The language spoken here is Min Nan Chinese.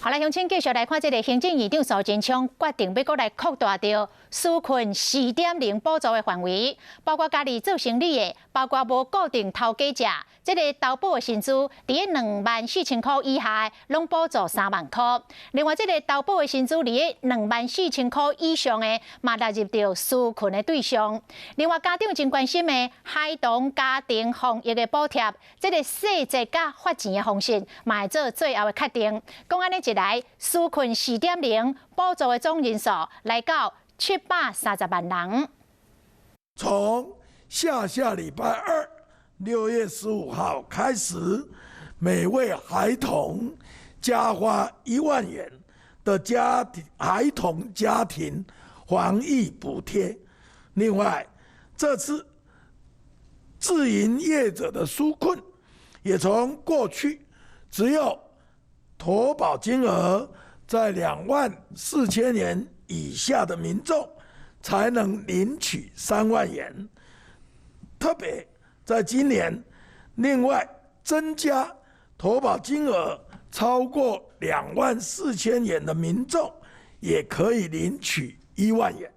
好來，鄉親繼續來看這个行政院長蘇貞昌決定欲閣來擴大著紓困4.0補助的範圍，包括家己做生理的，包括無固定頭家者，這个投保的薪資佇24,000箍以下，攏補助3萬箍。另外，這个投保的薪資佇24,000箍以上的，嘛納入著紓困的對象。另外，家長真關心的孩童家庭防疫的補貼，這个細節佮發錢的方式，嘛會做最後的確定。講按呢一來，紓困4.0補助的總人數來到730萬人。從下下禮拜二6月15號開始，每位孩童加發1萬元的家庭孩童家庭防疫補貼。另外，這次自營業者的紓困，也從過去只有投保金額在24,000元以下的民眾才能領取3萬元，特別在今年，另外增加投保金額超過24,000元的民眾，也可以領取1萬元。